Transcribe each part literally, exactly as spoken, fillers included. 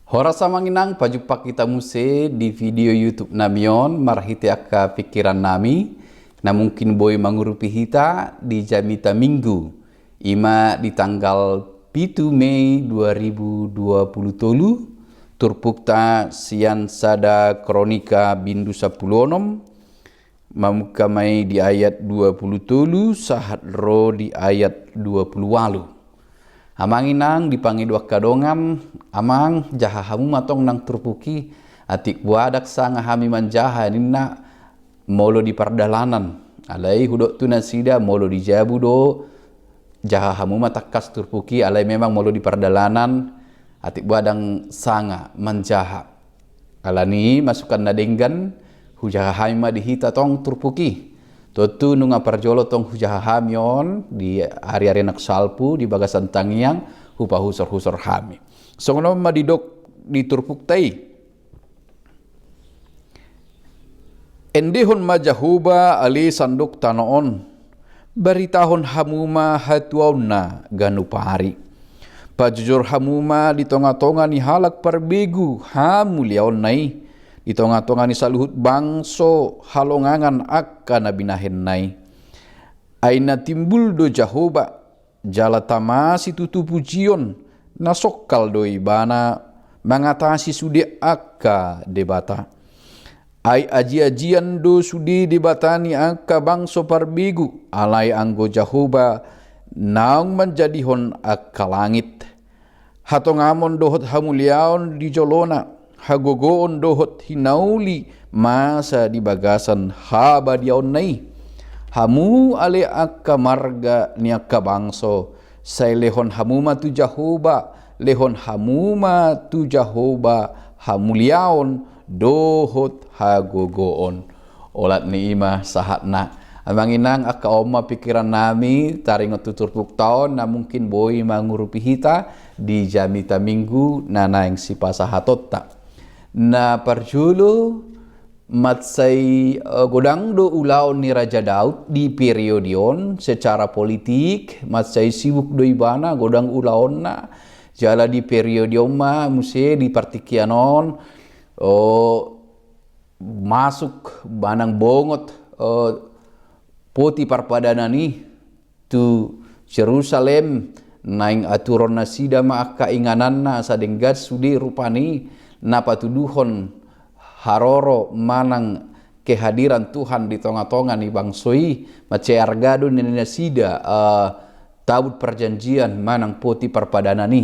Horas amang inang, pajumpang hita muse di video YouTube nami on marhite angka pikiran nami na mungkin boi mangurupi hita di jamita Minggu, ima di tanggal pitu Mei dua ribu dua puluh tolu. Turpukta sian sada Kronika bindu sampulu onom, mamungka ma i di ayat dua puluh tolu sahat ro di ayat dua puluh ualu. Amang inang, di pangido angka dongan, amang, jaha hamu ma tong nang turpuk i. Atik boha ndang sanga hami manjaha ninna molo di pardalanan. Alai hudok tu nasida molo di jabu do jaha hamu ma tangkas turpuk i, alai memang molo di pardalanan atik boha ndang sanga manjaha. Alani masukan na denggan, hujaha hami ma di hita tong turpuk i. Tontu nunga parjolo tong hujaha hami on di ari-ari na salpu di bagasan tangiang, hupahusor-husor hami. Songon on ma didok di turpukta i. Endehon ma Jahowa ale sandok tano on, baritahon hamu ma hatuaonna ganup ari. Pajojor hamu ma di tonga-tonga ni halak parbegu hamuliaonna i, di tonga-tonga ni saluhut bangso halongangan angka na binahenna i. Ai na timbul do Jahowa, jala tama situtu pujion, na songkal do ibana mangatasi sude angka debata. Ai aji-ajian do sude debata ni angka bangso parbegu, alai anggo Jahowa naung manjadihon angka langit. Hatongamon dohot hamuliaon di jolona, hagogoon dohot hinauli masa di bagasan habadiaonna i. Hamu ale angka marga ni angka bangso, sai lehon hamu ma tu Jahowa, lehon hamu ma tu Jahowa hamuliaon dohot hagogoon. Olat ni i ma sahatna. Amang inang, angka on ma pikiran nami taringot tu turpukta on na mungkin boi mangurupi hita di jamita Minggu na naeng sipasahatonta. Na parjolo, mansai eh, godang do ulaon ni Raja Daud di periode on secara politik, mansai sibuk do ibana, godang ulaonna. Jala di periode on ma muse di partingkian on, oh, masuk manang bongot eh, poti parpadanan i tu Jerusalem, naeng aturon nasida ma angka ingananna asa denggan sude rupani na patuduhon haroro manang kehadiran Tuhan di tonga-tonga ni bangso i, mansai arga do ninna nasida eh, tabut parjanjian manang poti parpadanan i.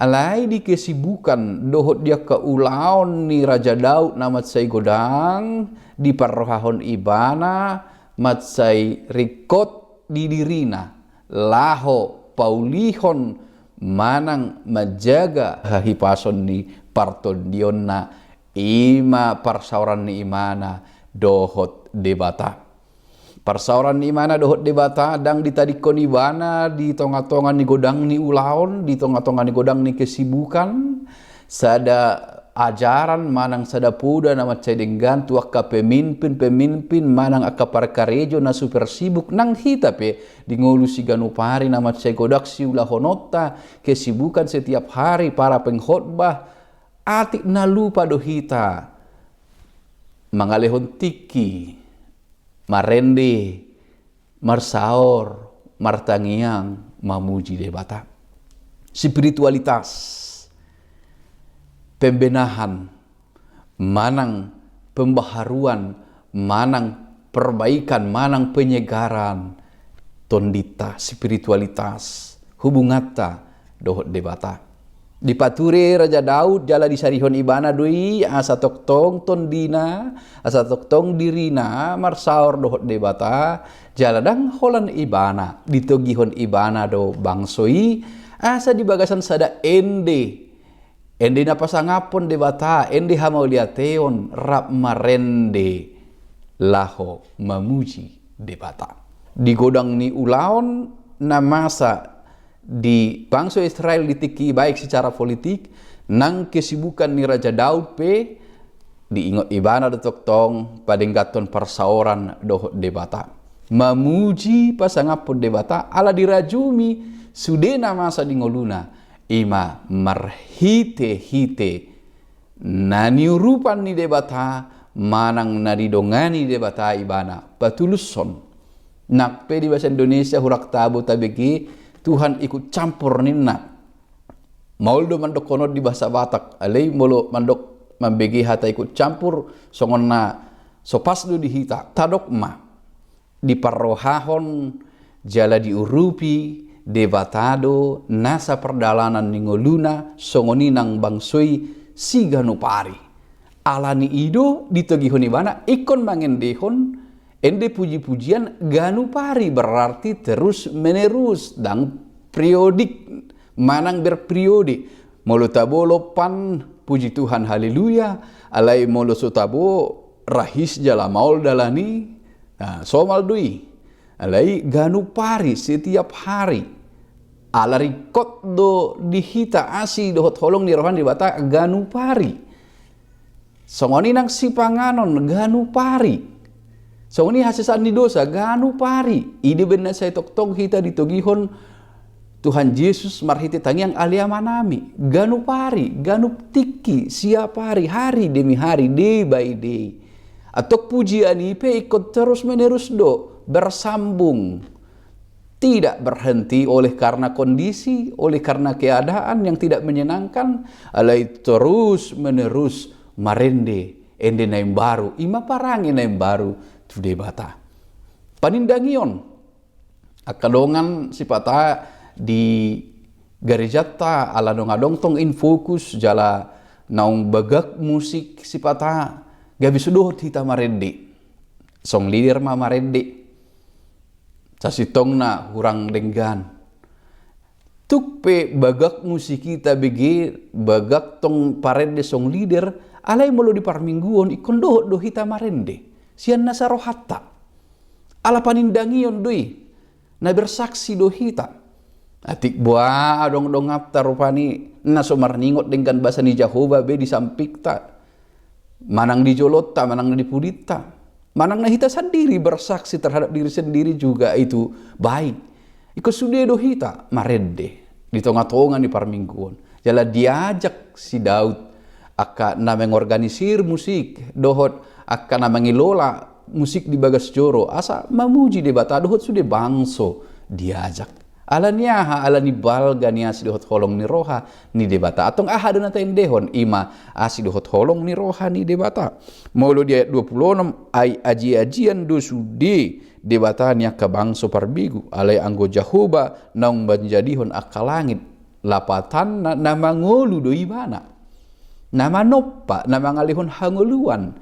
Alai di kesibukan dohot di angka ulaon ni Raja Daud na mansai godang diparrohahon ibana, mansai ringkot di dirina laho paulihon manang manjaga hahipason ni partondionna, ima parsaoran ni ibana dohot Debata. Parsaoran ni ibana dohot Debata ndang ditadingkon ibana di tonga-tonga ni godang ni ulaon, di tonga-tonga ni godang ni kesibukan. Sada ajaran manang sada poda na mansai denggan tu angka pemimpin-pemimpin manang angka parkarejo na super sibuk, nang hita pe di ngolu siganup ari na mansai godang siulahononta, kesibukan setiap hari, para pengkhotbah, atik na lupa do hita mangalehon tingki, marende, marsaor, martangiang, mamuji Debata. Spiritualitas, pembenahan, manang pembaharuan, manang perbaikan, manang penyegaran tondinta, spiritualitas, hubunganta dohot Debata. Dipature Raja Daud jala disarihon ibana do i asa tongtong tondina, asa tongtong dirina marsaor dohot Debata, jala ndang holan ibana, ditogihon ibana do bangso i asa di bagasan sada ende, ende na pasangaphon Debata, ende hamauliateon rap marende laho mamuji Debata. Di godang ni ulaon na masa di bangso Israel di tingki i, baik secara politik nang kesibukan ni Raja Daud pe, diingot ibana do tongtong padengganhon parsaoran dohot Debata. Mamuji pasangaphon Debata ala dirajumi sude na masa di ngoluna. Ima marhite-hite na niurupan ni Debata manang na didongani Debata ibana patulushon. Nang pe di bahasa Indonesia hurang tabo tabege Tuhan ikut campur ninna. Maol do mandokkon on di bahasa Batak, alai molo mandok mambege hata ikut campur songon na so pas do di hita. Tadok ma, diparrohahon jala diurupi Debata do nasa pardalanan ni ngoluna songon i nang bangso i siganup ari. Ala ni i do ditogihon ibana ingkon mangendehon ende puji-pujian ganup ari, berarti terus menerus, ndang periodik manang berperiode. Molo tabo lompan, puji Tuhan, haleluya. Alai molo so tabo, rahis jala maol dalan i, nah, somal do i. Alai ganup ari, setiap hari. Ala ringkot do di hita asi dohot holong ni roha ni Debata ganup ari. Songon i nang sipanganon ganup ari. Songon i hasesaan ni dosa ganup ari. I do umbahen na sai tongtong hita ditogihon Tuhan Jesus marhite tangiang Ale Amanami. Ganup ari, ganup tingki, siap ari, hari demi hari, day by day. Antong pujian i pe ingkon terus menerus do, bersambung. Tidak berhenti oleh karena kondisi, oleh karena keadaan yang tidak menyenangkan, alai terus menerus marende ende na imbaru, ima parange na imbaru tu Debata. Panindangion, angka dongan sipata di garejanta ala naung adong tong in fokus jala naung bagak musik sipata gabe so dohot hita marende. Song leader ma marende. Sasintongna hurang denggan. Tung pe bagak musik i tabege, bagak tong parende song leader, alai molo di parmingguon ingkon dohot do hita marende sian nasa rohanta. Ala panindangion do i, na bersaksi do hita. Atik boha adong donganta rupani na so marningot denggan basa ni Jahowa be di sampingta. Manang di jolonta, manang di pudinta, manang na hita sandiri bersaksi terhadap diri sendiri juga itu baik. Ingkon sude do hita marende di tonga-tonga ni parmingguon. Jala diajak si Daud angka na mengorganisir musik dohot angka na mangelola musik di bagas joro asa mamuji Debata dohot sude bangso diajak. Ala ni aha? Ala ni balga ni asi dohot holong ni roha ni Debata. Antong aha do na taendehon? Ima asi dohot holong ni roha ni Debata. Molo di ayat dua puluh enam, ai aji-ajian do sude debata ni angka bangso parbegu, alai anggo Jahowa naung manjadihon angka langit, lapatanna na mangolu do ibana. Na manompa, na mangalehon hangoluan.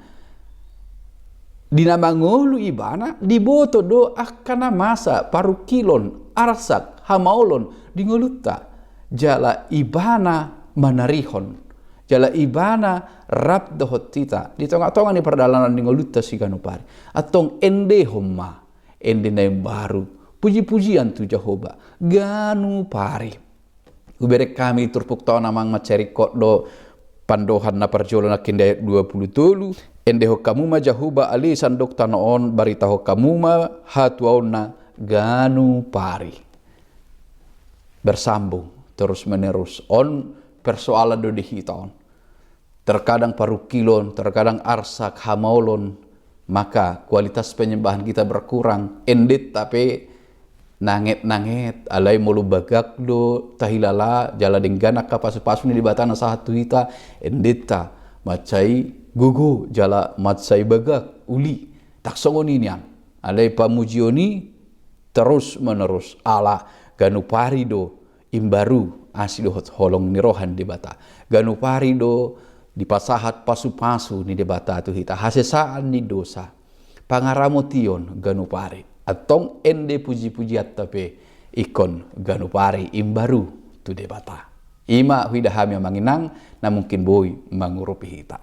Di na mangolu ibana, diboto do angka na masa, parungkilon, arsak, hamaolon di ngolunta. Jala ibana manarihon. Jala ibana rap dohot hita di tonga-tonga ni pardalanan ni ngolunta siganup ari. Antong endehon ma ende na imbaru, puji-pujian tu Jahowa ganup ari. Hubereng hami turpukta on, amang, mansai ringkot do pandohan na parjolo nangkin di ayat dua puluh tolu. Endehon hamu ma Jahowa ale sandok tano on, baritahon hamu ma hatuaonna ganup ari. Bersambung terus menerus. On persoalan do di hita on. Terkadang parungkilon, terkadang arsak, hamaolon, maka kualitas penyembahan kita berkurang. Endenta pe nanget-nanget, alai molo bagak do tahilala jala denggan angka pasu-pasu ni Debata na sahat tu hita, endenta mansai gogo jala mansai bagak uli. Tak songon i nian, alai pamujion i terus menerus ala ganup ari do imbaru asi dohot holong ni roha ni Debata. Ganup ari do dipasahat pasu-pasu ni Debata tu hita, hasesaan ni dosa, pangaramotion ganup ari. Antong ende puji-pujianta pe ingkon ganup ari imbaru tu Debata. Ima huida hami, amang inang, na mungkin boi mangurupi hita.